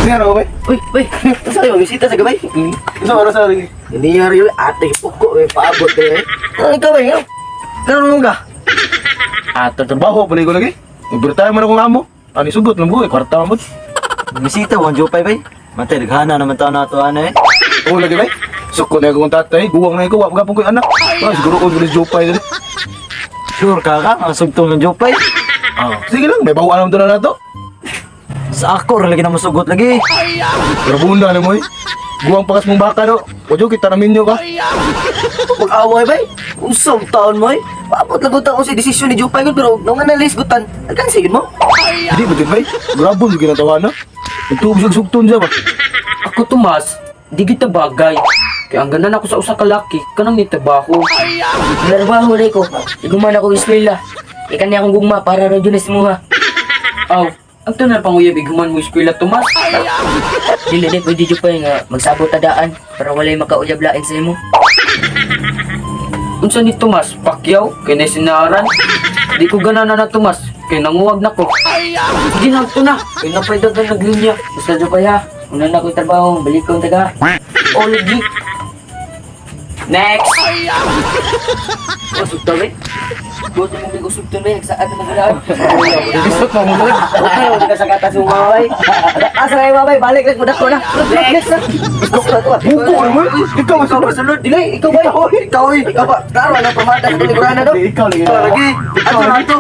Pero, bay. Uy, uy, unsa kayo bisita sa gabay? Isa oras sa lagi. Nangyari yun, ate puko, eh, paabot eh. Ano ikaw ba, ikaw? Karon mo ka? Ato trabaho pala ko lagi. Overtime man akong amo. Ani sugot lang buhay, kwarta man. Bisita mo ang Jupay bay. Matay daghana naman taon nato ana eh. Oo lagi bay. Sukot na akong tatay, guwang na ikaw, wa gapon ko'y anak. Ah, siguro ko bilis Jupay dali. Sure ka ka ang sugtong ng Jupay. Ah, sige lang, may bawaan naman to na nato. Sa ako ra lagi na mosugot lagi. Grabunda na mo eh. Guwang pakas mong baka do. Wadyo kita na minyo ka. Pag-away bay? Unsa ang taon mo eh? Paabot lang ko sa desisyon ni Jupay pero nung analyze gutan, alkan sige mo. Hindi ba jud bay? Grabon jud ginatawa na. Nagtuog siya sugton siya ba? Ako Tomas, di kita bagay. Kaya ang ganan ako sa usa ka laki, kanang ni trabaho. Narbaho rin ko. Iguman ako eskwela. Ikan niya akong gugma para radyo na simuha. Aw, ang tanan panguyab iguman mo eskwela Tomas. Dili di pwede Jupay nga magsabot tadaan para walay makauyab lain sa imo. Unsa ni Tomas, Pacquiao, kay na sinaran. Di ko ganana na Tomas, kay nanguwag na ko. Ginagto na, kay napay dagan naglinya. Basta Jupay ha, una na ko'y trabaho, balik ko ang taga. O lagi. Next! Usog to bay. Buto mo big usog to bay, nagsaad na magalaan. Isot mo mo. Okay, wala ka sa katas mo mga bay. Asa kayo mga bay, balik lang, ko na. Next na. Buko na mo. Ikaw Ikaw ba sunod? Dili, ikaw ba? Ikaw, ikaw ba? Klaro, ano pamata sa tuliguran na do? Ikaw lagi. Ikaw lagi. Ato na ato.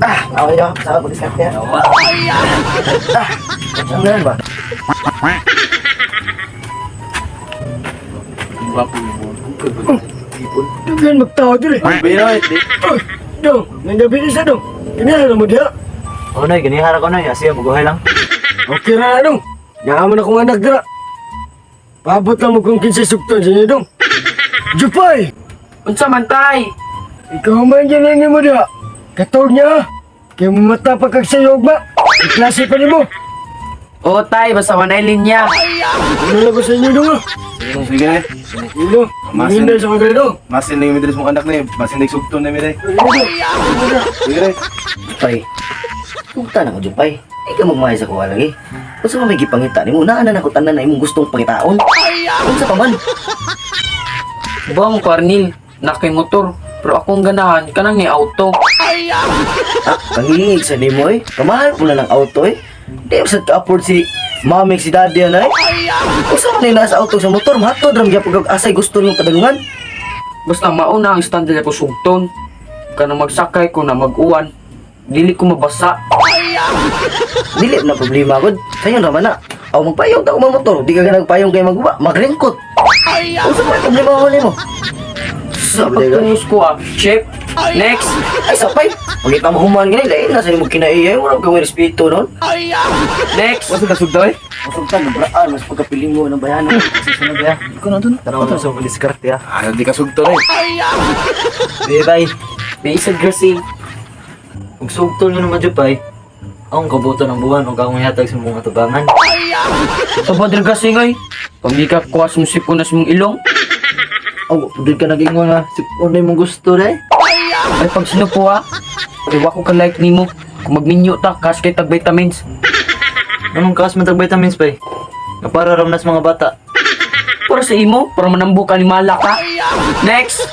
Ah, okay na. Sama pag-discard niya. Ah, ano yan ba? Dughan magtao diri. Bay Oy, dong, nanggabi ni sa dong. Kinahanglan na mo diha. Oh nay, ganihara ko nay, asiya bugohay lang. Okay ra na dong. Naaman akong anak dira. Paabot lang mo kung kinsay sugton sa inyo dong. Jupay, Unsa man tay? ikaw man dyan ni mo diha. Katog niya. Kaya mamata pa kag sayo ba? Klase pa nimo. Oo tay, basta wanay linya. Ano lang ko sa inyo dong ah. Sige na. Ilo, mahinday sa mga dong. Masin na yung midres mong anak na eh. Masin na yung sugton na midre. Sige na. Jupay. Tugta na ko, Jupay. Ikaw magmahay sa kuha lagi. Unsa man may gipangita nimo? Naa na nako tanan na imong gustong pangitaon. Unsa pa man? Ba mo karnil, nakay motor. Pero akong ganahan, kanang ni auto. Ah, kangingig sa nimo eh. Kamahal po na ng auto eh. Di mo sad ka-afford si mami si daddy na eh. Unsa man ni nasa auto sa motor, mahatod ra gyapon kag asay gusto nimong padulungan. Basta mauna ang standard ako sugton. Kanang magsakay ko na mag-uwan. Dili ko mabasa. Dili na problema gud. Sayon ra man na. Aw magpayong ta og motor, di ka nagpayong kay maguba, magringkot. Unsa man problema mo nimo? Sabi ka. Pagtungos ko ah. Chef, next! Ay sapay. Pagita mo human gani lain na sa nimo kinaiya, wala kang respeto nun. Next! Wasa ka sugton eh? Masugtan, nabraan, mas pagkapilingo ng bayanan. Susunod ya. Ikaw na to. Tanaw na sa diskarte ya. Ah, di ka sugton eh. Bye bye. May isang grasing. Ug sugton nga naman Jupay. Akong kabuto ng buwan ug akong ihatag sa mga tubangan. Sa gasing ay. Pag di ka kuha sumsipon na sa mong ilong. Aw, pudod ka nag-ingon nga. Sipon na imong gusto day. Ay pag sinupo ah. Ay wako ka like nimo. Kung magminyo ta, kas kay tag vitamins. Anong kaas man tag vitamins bay? Nga para ramnas mga bata. Para sa imo, para manambo ka ni mala ka. Next!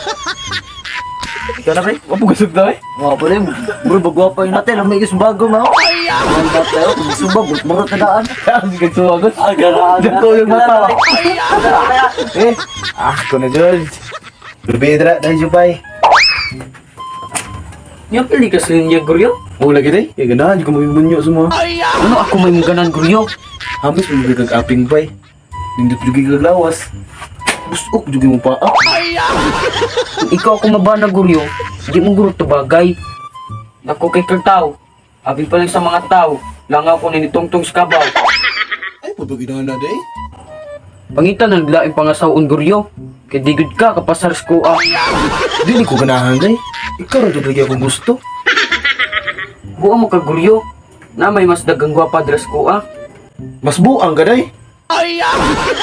Ikaw na bay. Wapo ka sugton eh. Wa pa rin. Bro, bagwa pa yun natin. Ang may bago mo. Ang bata yun. Sumba, murot na daan. Ang kagsuwagot. Ah, garaan. Dako yung mata. Eh, ah, ko na George. Bebedra, dahil Jupay. Nga pili ka sa linya, Guryo. Oo lagi day. Eh, ganahan, di ko mabibunyo sa mga. Ano ako may mong ganan, Guryo? Hamis mo kag aping bay. Nindot jud kag lawas. Busok jud mo paa. Kung ikaw ako mabana, Guryo, di mo guro to bagay. Dako kay kag tao. Abi pa lang sa mga tao. Langaw ko ninitungtong sa kabaw. Ay, po ginahan na day. Pangitan ng laing pangasaon, Guryo. Kay di gud ka, kapasar sa kuha. Dili ko ganahan day. Ikaw ra jud lagi akong gusto. Buo mo ka, Guryo. Na may mas dagang gwapa dras kuha. Mas buang ka day.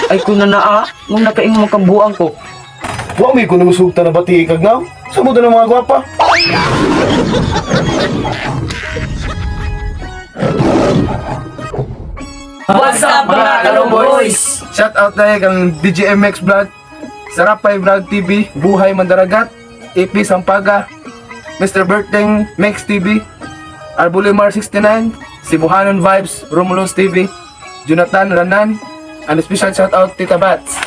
Ay kung na naa, nung nakaingon mo kang buang ko. Wa may kuno sugta na bati kag now. Sa mo ng mga gwapa. What's up, mga kalumboys? Shout out na kang DJMX Vlog, Sarapay Vlog TV, Buhay Mandaragat, AP Sampaga, Mr. Berting, Mex TV, Arbulimar 69, Sibuhanon Vibes, Romulus TV, Jonathan Ranan, and special shout out Tita Bats.